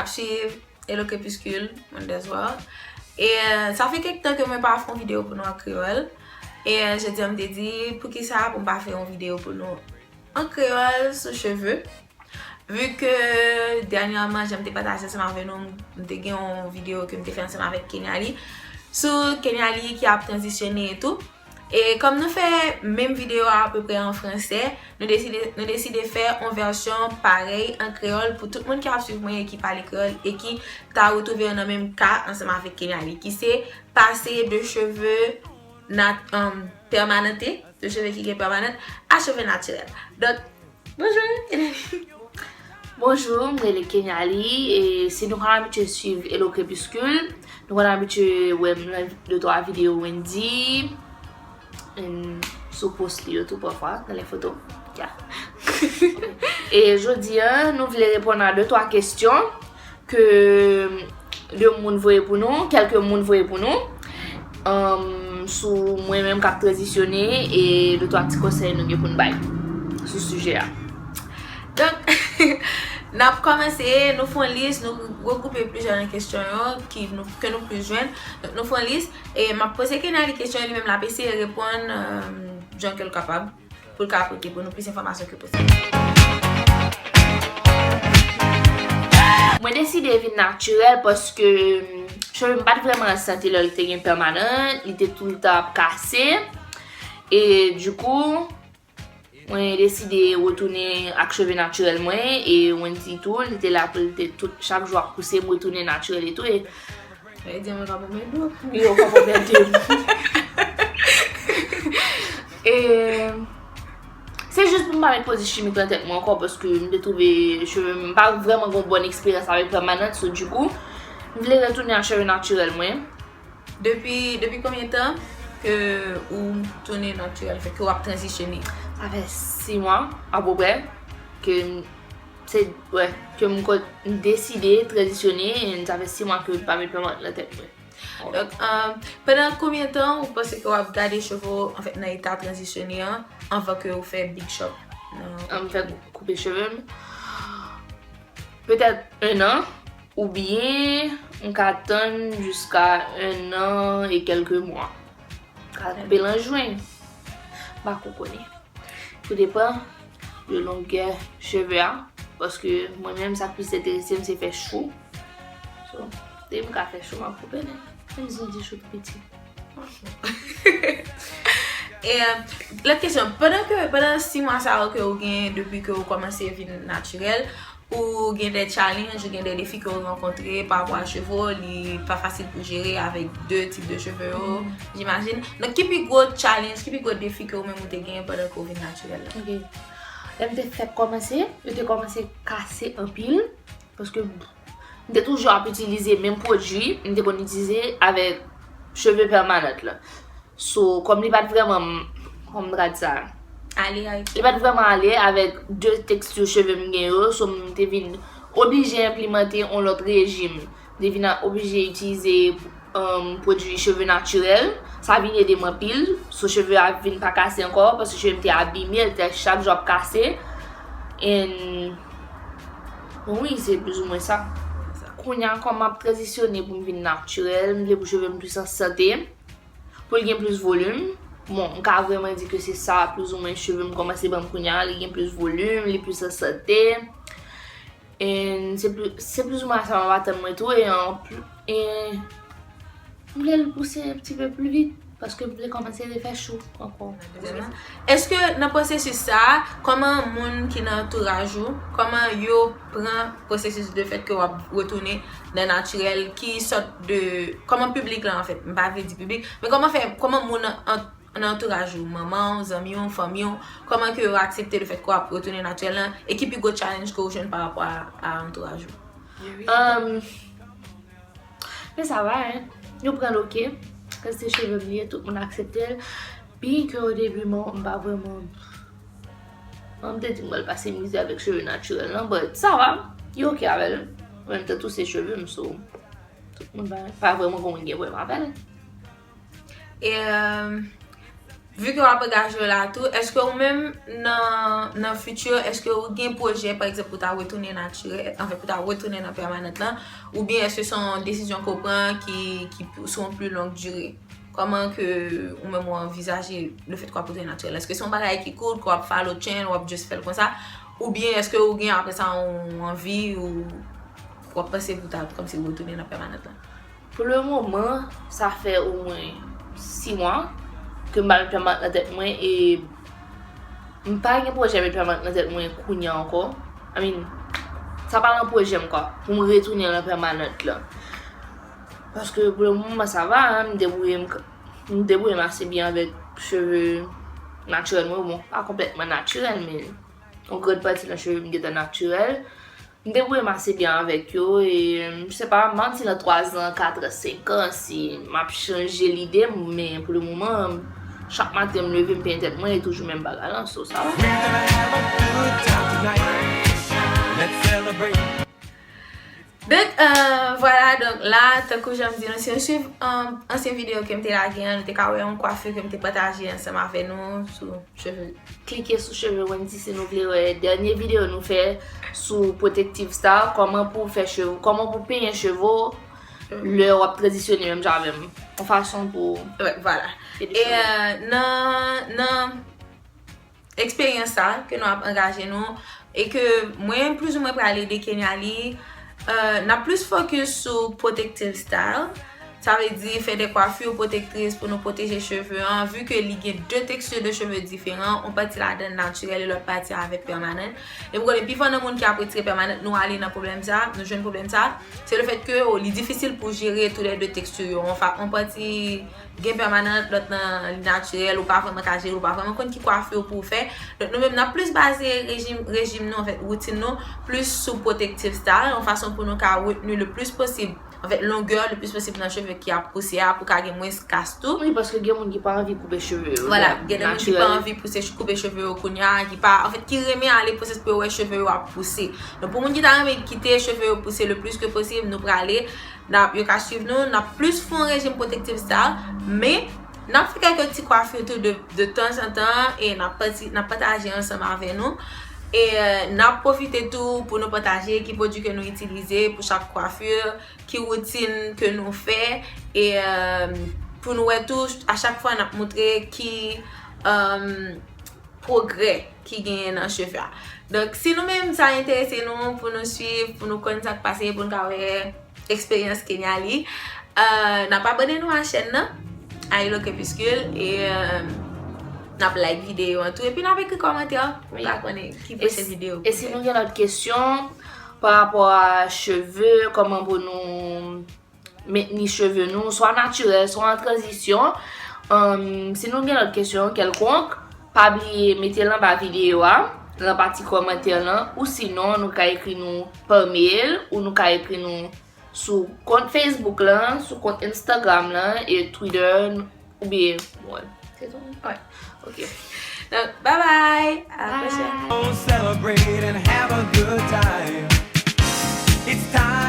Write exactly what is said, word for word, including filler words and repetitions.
Suiv Hello Crépuscule, Wonders World. E euh, sa fè kèk tan ke mwen pa fè yon videyo pou nou an kreyòl. E euh, jodi a m te di, poukisa pou m pa fè yon videyo pou nou an kreyòl sou cheve? Vu ke dènyèman, jan m te pataje ansanm avè nou, m te gen yon videyo ke m te fè ansanm avèk Kenyali sou Kenyali ki ap tranzisyone e tou. E kòm nou fè menm videyo a apeprè an fransè, nou deside, nou deside fè yon vèsyon parèy an kreyòl pou tout moun ki ap swiv mwen e ki pale kreyòl e ki ta retwouve yo nan menm ka ansanm avèk Kenyali, ki se pase de cheve nat, um, pèmanante, de cheve ki gen pèmanant, a cheve natirèl. Donk, bonjou, Kenyali. Bonjou, m rele Kenyali, e si nou konn abitye swiv Hello Crépuscule, nou konn abitye wè m nan de twa videyo Wendy, and sou post li yo tou pafwa, nan lè foto. Yeah. E jodi a, nou vle reponn a de twa kesyon ke de moun voye pou nou, kèlke moun voye pou nou, um, sou mwen menm k ap tranzisyone e de twa ti konsèy nou gen pou n bay sou sijè a. Donk, n ap kòmanse, nou fè yon lis, nou regwoupe plizyè nan kesyon yo ki nou, ke nou plis jwenn. Donk, nou fè yon lis, e m ap poze Kenyali kesyon, li menm l ap eseye reponn, euh, jan ke l kapab, pou l ka pote pou nou plis enfòmasyon ke posib. Mwen deside vin natirèl paske cheve m pa t vrèman an sante lè l te gen pèmanan, li te toultan ap kase. E dikou, mwen deside retounen ak cheve natirèl mwen, e Wendy tou, li te la pou l te tout, chak jou ap pouse m retounen natirèl e tou, e Sa vle di mwen ka pran mèt dlo. Yo ka pran mèt dlo. E se jis pou m pa met pwodui chimik nan tèt mwen ankò, paske m te twouve cheve m pa vrèman gen yon bòn eksperyans avèk pèmanant, so dikou, m vle retounen a cheve natirèl mwen. Depi, depi konbyen tan ke ou tounen natirèl, fè ke w ap tranzisyone? Sa fè sis mwa, apeprè, ke m, se, wè, ke m, m deside tranzisyone, e sa fè sis mwa ke m pa met pèmanant nan tèt mwen. Donk, euh, pandan konbyen tan ou panse ke w ap gade cheve w, anfèt, nan eta tranzisyone an, anvan ke w fè big chop? Anvan m fè koupe cheve m? Petèt en an, oubyen m ka tann jiska en an e kèlke mwa. M ka koupe l an jen. M pa ko konnen. Tou depann de longè cheve a, paske mwen menm sa k plis enterese m se fè chou. So, depi m ka fè chou, m ap koupe li. Menm si m di chou tou piti. E euh, lòt kesyon, pandan ke, pandan sis mwa sa yo ke ou gen depi ke ou kòmanse vin natirèl, ou gen de challenge, ou gen de defi ke ou rankontre pa rapò a cheve w, li pa fasil pou jere avèk de tip de cheve yo, jimajin. Donk, ki pi gwo challenge, ki pi gwo defi ke ou menm ou te genyen pandan ke ou vin natirèl la? Ok. Lè m te fèk kòmanse, yo te kòmanse kase anpil, paske m te toujou ap itilize menm pwodui m te konn itilize avèk cheve pèmanant la. So, kòm li pa t vrèman, kòman m ta di sa? Ale avèk li pa t vrèman ale avèk de teksti cheve m gen yo, so m te vin oblije enplimante yon lòt rejim. M te vin oblije itilize, um, pwodui cheve natirèl. Sa vin ede m anpil. So, cheve a vin pa kase ankò, paske cheve m te abime, l te chak jou ap kase. And, bon, wi, se plizoumwen sa. Kounye a, kòm m ap tranzisyone pou m vin natirèl, m vle pou cheve m plis an sante. Pou l gen plis volim. Bon, m ka vrèman di ke se sa, plizoumwen, cheve m kòmanse ban m kounye a, li gen plis volim, li plis an sante. And se pli, se plizoumwen sa m ap atann mwen tou, e anpli, e m vle l pouse yon ti pe pli vit, paske m vle kòmanse refè chou ankò. Èske nan pwosesis sa a, kòman moun ki nan antouraj ou, kòman yo pran pwosesis de fèt ke w ap retounen nan natirèl, ki sòt de, kòman piblik la, anfèt, m pa vle di piblik, men kòman fè, kòman moun an, nan antouraj ou, manman w, zanmi w, fanmi w, kòman ke yo aksepte le fèt ke w ap retounen natirèl lan, e ki pi gwo challenge ke w jwenn pa rapò a, a antouraj ou? Um, men sa va, hein. Yo pran l oke. Kantite cheve m li ye, tout moun aksepte l. Byen ke o debi, mwen, m pa vrèman, mwen, m te di m pral pase mizè avèk cheve natirèl lan, but sa va. Yo oke avè l. An menm tan tou, se cheve m, so tout moun pa, pa vrèman gen yon gen pwoblèm avè l. E, euh, Vu ke w ap angaje w la tou, èske ou menm nan, nan fiti, èske ou gen pwojè, pa egzanp, pou ta retounen natirèl, anfen, pou ta retounen nan pèmanant lan, oubyen èske se yon desizyon ke w pran ki, ki pou, sou yon pli long dire? Kòman ke ou menm ou anvizaje le fèt ke w ap retounen natirèl? Èske se yon bagay ki kout, ke w ap follow trend, w ap just fè l konsa? Oubyen èske ou gen apre sa yon anvi ou w ap panse pou ta kòmsi retounen nan pèmanant lan? Pou le moman, sa fè omwen sis mwa ke m pa met pèmanant nan tèt mwen e m pa gen pwojè met pèmanant nan tèt mwen kounye a ankò. I mean, sa pa nan pwojè m kwa, pou m retounen nan pèmanant lan. Paske pou le moman, sa va, m debouye m, m debouye m ase byen avèk cheve natirèl mwen. Bon, pa konplètman natirèl, men yon gran pati nan cheve m gentan natirèl. M debouye m ase byen avèk yo e m se pa manti nan twa zan, kat an, senk an si m ap chanje lide m, men pou le moman chak maten m leve m penyen tèt mwen e toujou menm bagay lan, so sa va. Donk, euh, vwala, donk la, tankou jan m di nou, si nou swiv ansyen videyo ke m te lage an, nou te ka wè yon kwafi ke m te pataje ansanm avè nou sou cheve. Klike sou cheve Wendy si nou vle wè dènye videyo nou fè sou Protective Style, kòman pou fè cheve, kòman pou penyen cheve w lè w ap tranzisyone menm jan avè m. Yon fason pou. Vwala. E nan, nan eksperyans sa ke nou ap angaje nou e ke mwen plizoumwen pral ede Kenya li, n ap plis fokis sou protective style. Sa vle di fè de kwafi pwotektris pou nou pwoteje cheve an, vi ke li gen de teksti de cheve diferan, yon pati ladan natirèl e lòt pati avèk pèmanant. E m konnen pifò nan moun ki ap retire pèmanant, nou ale nan pwoblèm sa, nou jwenn pwoblèm sa, se le fèt ke li difisil pou jere tou lè de teksti yo. Yon pati gen pèmanant, lòt nan li natirèl, ou pa vrèman ka jere, ou pa vrèman konn ki kwafi pou w fè. Donk nou menm n ap plis baze rejim, rejim nou, anfèt, woutin nou, plis sou protective style, yon fason pou nou ka retni le plis posib. Anfèt, longè le plis posib nan cheve ki ap pouse a pou ka gen mwens kas tou. Wi, paske gen moun ki pa anvi koupe cheve yo. Vwala, gen de moun ki pa anvi pouse, koupe cheve yo kounye a, ki pa, anfèt, ki renmen ale pwosès pou yo wè cheve yo ap pouse. Donk, pou moun ki ta renmen kite cheve yo pouse le plis ke posib, nou prale, n ap, yo ka swiv nou, n ap plis fè yon rejim protective style, men n ap fè kèlke ti kwafi tou de, de tanzantan e n ap pati, n ap pataje ansanm avè nou. E n ap pwofite tou pou nou pataje ki pwodui ke nou itilize pou chak kwafi, ki woutin ke nou fè, e pou nou wè tou, a chak fwa n ap moutre ki pwogrè ki genyen nan cheve a. Donk, si nou menm sa enterese nou pou nou swiv, pou nou konn sa k pase, pou nou ka wè eksperyans Kenya li, n ap abòne nou a chèn nan, Ayelo Crepuscule, e n ap like videyo an tou, epi n ap ekri kòmantè pou nou ka konnen ki pwochen videyo. E si nou gen lòt kesyon pa rapò a cheve, kòman pou nou mentni cheve nou, swa natirèl, swa an tranzisyon. Si nou gen lòt kesyon kèlkonk, pa bliye mete l anba videyo a, nan pati kòmantè lan, ou sinon nou ka ekri nou pa mail, ou nou ka ekri nou sou kont Facebook lan, sou kont Instagram lan, e Twitter, oubyen, bon, se tou. Ok. Donk, bye bye! A la pwochèn! Celebrate and have a good time. It's time.